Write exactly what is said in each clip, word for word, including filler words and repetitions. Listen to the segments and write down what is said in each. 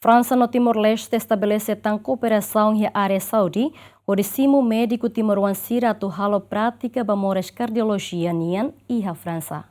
Fransa no Timor-Leste estabelese tan kooperasaun iha área saúde, hodi simu médiku timoroan sira atu halo prátika ba moras kardiolojia nian iha Fransa.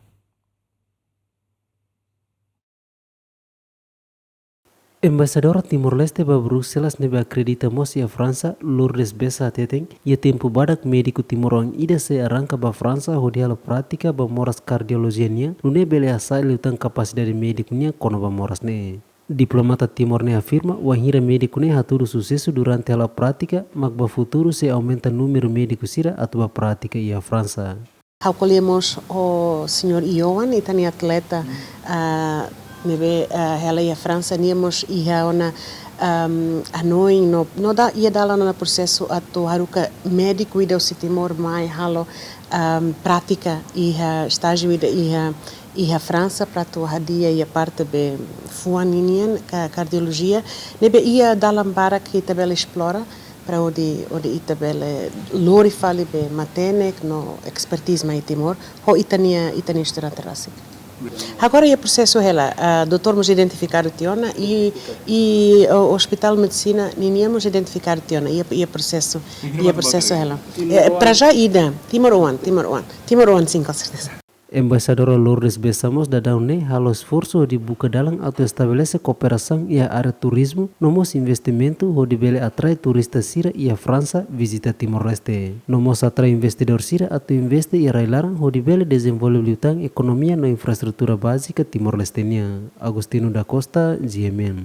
Embaixadora Timor-Leste ba Bruxelas ne'ebé akredita mós iha Fransa, Lourdes Bessa hateten, iha tempu badak médiku timoroan ida sei arranka ba Fransa hodi halo prátika ba moras kardiolojia nian, nune'e bele hasa'e liután kapasidade médiku nian kona-ba moras ne'e. Diplomata Timor ne'e afirma, wainhira médiku ne'e hatudu susesu durante halo prátika, mak ba futuru sei aumenta númeru médiku sira atu ba prátika iha Fransa. Ha'u ko'alia mós ho señór Ioan, ita-nia atleta, ah, ne'ebé, ah, hela iha Fransa, nia mós iha ona, ahm, hanoin no, no da, iha dalan ona prosesu atu haruka médiku ida husi Timor mai halo, ahm, prátika iha estájiu ida iha, iha Fransa para atu hadi'a iha parte be fuan ninian ka kardiolojia, ne'ebé iha dalan barak ita bele esplora, para hodi, hodi ita bele lori fali be matenek no expertise mai Timor, ho ita-nia, ita-nia estudante rasik. Agora iha prosesu hela, ah, doutór mós identifikadu tiha ona, i, i, o, hospital medisina ninian mós identifikadu tiha ona, iha, iha prosesu, iha prosesu hela. Eh, para já ida, timoroan, timoroan, timoroan sim, com certeza. Embaixadora Lourdes Bessa mós daudaun ne'e halo esforsu hodi buka dalan atu estabelese kooperasaun iha área turizmu, no mós investimentu hodi bele atrai turista sira iha Fransa vizita Timor-Leste. No mós atrai investidór sira atu investe iha rai-laran hodi bele dezenvolve liután ekonomia no infraestrutura bázika Timor-Leste nian. Agostinho da Costa, G M N.